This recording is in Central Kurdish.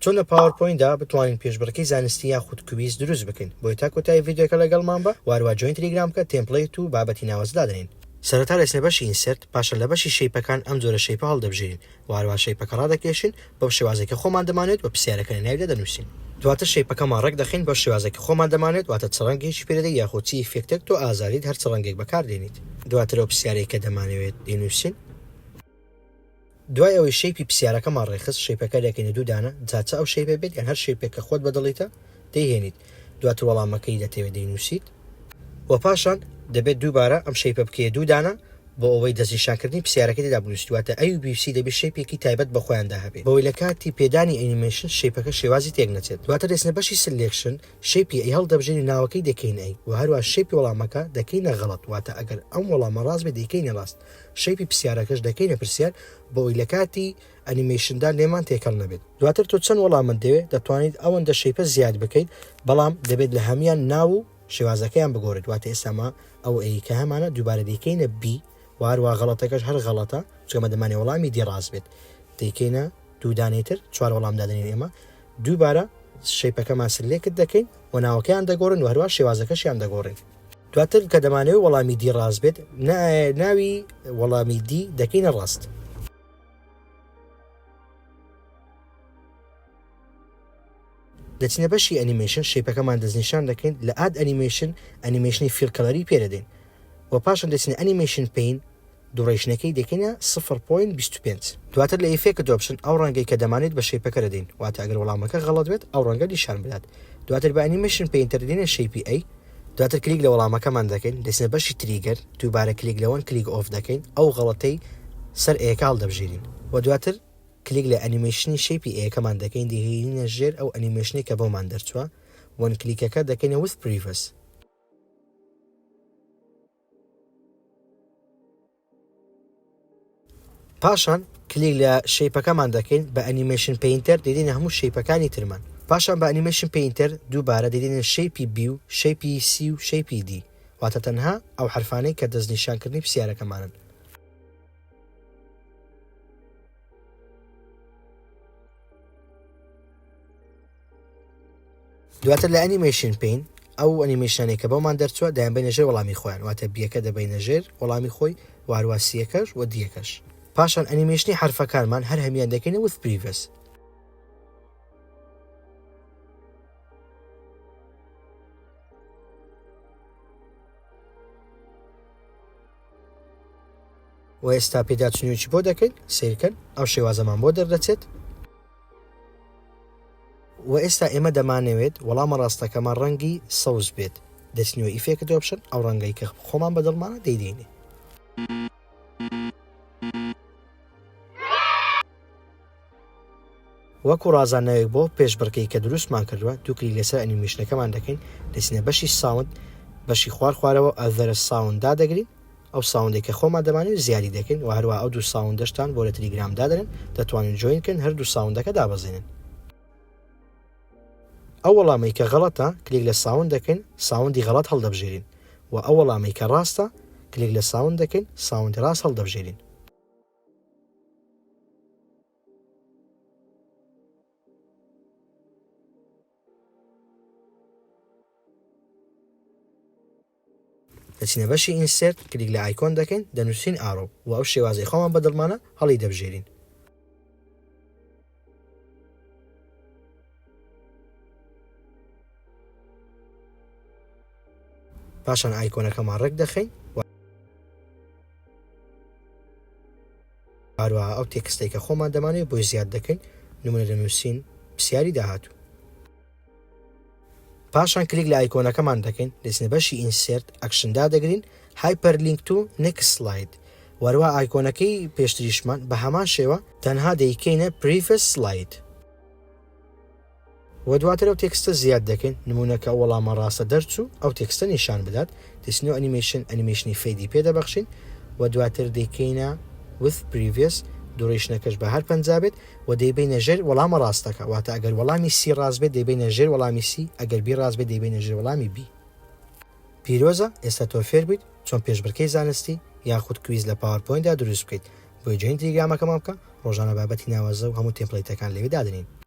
چۆن لە PowerPoint دا بتوانین پێشبڕکێی زانستی یاخود quiz دروست بکەین بۆیە تا کۆتایی ڤیدیۆکە لەگەڵمان بە و هەروا join تلیگرام بکە template و بابەتی ناوەزە دادەنێین. سەرەتا دەچینە بەشی insert پاشان لە بەشی shape ەکان ئەم جۆرە shape ە هەڵدەبژێرین و هەروا shape ەکە ڕادەکێشین بەو شێوازەی کە خۆمان دەمانەوێت و پرسیارەکە لە ناویدا دەنووسین. دواتر shape ەکەمان ڕێک دەخەین بەو شێوازەی کە خۆمان دەمانەوێت واتە چ ڕەنگێکی پێ دەدەیت یاخود چ effect ێک تۆ ئازادیت هەر چ ڕەنگێک بەکاردێنیت. دواتر ئەو پرسیارەی کە دەمانەوێت دەینووسین. دوای ئەوەی shape ی پسیارەکەمان ڕێکخست shape ەکە دەکەینە دوو دانە جا چ ئەو shape ە بێت یان هەر shape ێک کە خۆت بەدڵیتە دەیهێنیت دواتر وەڵامەکەی دەتەوێت دەینووسیت و پاشان دەبێت دووبارە ئەم shape ە بکەیە دوو دانە بۆ ئەوەی دەستنیشانکردنی پرسیارەکەی تێدا بنووسیت واتە A و B و C دەبێت shape ێکی تایبەت بە خۆیاندا هەبێت بەوەی لە کاتی پێدانی ئەنیمەیشن shape ەکە شێوازی تێک نەچێت دواتر دەچینە بەشی selection shape ی A هەڵدەبژێرین و ناوەکەی دەکەین A و هەروا shape ی وەڵامەکە دەکەینە غەڵەت واتە ئەگەر ئەم وەڵامە ڕاست بێت دەیکەینە ڕاست shape ی پرسیارەکەش دەکەینە پرسیار بۆ ئەوەی لە کاتی ئەنیمەیشندا لێمان تێکەڵ نەبێت. دواتر تۆ چەند وەڵامت دەوێت دەتوانیت ئەوەندە shape ە زیاد بکەیت بەڵام دەبێت لە هەموان ناو و شێوازەکەیان بگۆڕیت واتە ئێستا ئەمە ئەو A کە هەمانە دووبارە دەیکەینە B و هەروا غەڵەتەکەش هەر غەڵەتە چونکە ئەمە دەمانەوێت وەڵامی D ڕاست بێت دەیکەینە دوو دانەی تر چوار وەڵام دادەنێین ئێمە دووبارە shape ەکەمان select دەکەین و ناوەکەیان دەگۆڕین و هەروا شێوازەکەشیان دەگۆڕین. دواتر کە دەمانەوێت وەڵامی D ڕاست بێت ناوی وەڵامی D دەکەینە ڕاست. دەچینە بەشی ئەنیمەیشن shape ەکەمان دەستنیشان دەکەین لە add animation ئەنیمەیشنی fill color ی پێدەدەین و پاشان دەچینە animation pane duration ەکەی دەکەینە 0.25 دواتر لە effect option ئەو ڕەنگەی کە دەمانێت بە shape ەکە دەدەین واتە ئەگەر وەڵامەکە غەڵەت بێت ئەو ڕەنگە نیشان بدات دواتر بە animation painter دێنە shape ی A دواتر کلیک لە وەڵامەکەمان دەکەین دەچینە بەشی trigger دووبارە کلیک لە when click off دەکەین ئەو غەڵەتەی سەر A یەکە هەڵدەبژێرین و دواتر کلیک لە ئەنیمەیشنی shape ی A یەکەمان دەکەین دەیهێنینە ژێر ئەو ئەنیمەیشنەی کە بۆمان دەرچووە when click ەکە دەکەینە with previous. پاشان کلیک لە shape ەکەمان دەکەین بە animation painter دەدینە هەموو shape ەکانی ترمان پاشان بە animation painter دووبارە دەدینە shape ی B و shape ی C و shape ی D واتە تەنها ئەو حرفانەی کە دەستنیشانکردنی پرسیارەکەمانن. دواتر لە animation pane ئەو ئەنیمەیشنانەی کە بۆمان دەرچووە دەیانبەینە ژێر وەڵامی خۆیان واتە B یەکە دەبەینە ژێر وەڵامی خۆی و هەروا C یەکەش و D یەکەش پاشان ئەنیمەیشنی حەرفەکانمان هەر هەمیان دەکەینە with previous. و ئێستا پێداچوونەوەیەکی بۆ دەکەین سەیرکەن ئەو شێوازەمان بۆ دەردەچێت. وە ئێستا ئێمە دەمانەوێت وەڵامە ڕاستەکەمان ڕەنگی سەوز بێت دەچینەوە effect option ئەو ڕەنگەی کە خۆمان بەدڵمانە دەیدەینێ. وەکو ڕازاندنەوەیەک بۆ پێشبڕکێی کە دروستمان کردووە دوو کلیک لەسەر ئەنیمەیشنەکەمان دەکەین دەچینە بەشی sound بەشی خوار خوارەوە other sound دادەگرین ئەو sound ەی کە خۆمان دەمانەوێت زیادی دەکەین وە هەروەها ئەو دوو sound ەشتان بۆ لە تلیگرام دادەنێن دەتوانن join کەن هەردوو sound ەکە دابەزێنن. ئەو وەڵامەی کە غەڵەتە کلیک لە sound دەکەین sound ی غەڵەت هەڵدەبژێرین وە ئەو وەڵامەی کە ڕاستە کلیک لە sound دەکەین sound ی ڕاست هەڵدەبژێرین. دەچینە بەشی insert کلیک لە icon دەکەین دەنووسین arrow و ئەو شێوازەی خۆمان بەدڵمانە هەڵی دەبژێرین. پاشان icon ەکەمان ڕێک دەخەین و هەروەها ئەو text ەی کە خۆمان دەمانەوێت بۆی زیاد دەکەین نمونە دەنووسین پرسیاری داهاتوو. پاشان کلیک لە icon ەکەمان دەکەین دەچینە بەشی insert action دادەگرین hyperlink to next slide وەروا icon ەکەی پێشتریشمان بە هەمان شێوە تەنها دەیکەینە previous slide و دواتر ئەو text ە زیاد دەکەین نمونە کە ئەو وەڵامە ڕاستە دەرچوو ئەو text ە نیشان بدات دەچینەوە ئەنیمەیشن ئەنیمەیشنی fade ی پێ دەبەخشین و دواتر دەیکەینە with previous duration ەکەش بە هەر 50 بێت و دەیبەینە ژێر وەڵامە ڕاستەکە، واتە ئەگەر وەڵامی C ڕاست بێت دەیبەینە ژێر وەڵامی C، ئەگەر B ڕاست بێت دەیبەینە ژێر وەڵامی B. پیرۆزە ئێستا تۆ فێر بوویت چۆن پێشبڕکێی زانستی یاخود quiz لە PowerPoint دا دروست بکەیت، بۆیە join تلیگرامەکەمان بکە، ڕۆژانە بابەتی ناوازە و هەموو template ەکان لەوێ دادەنێین.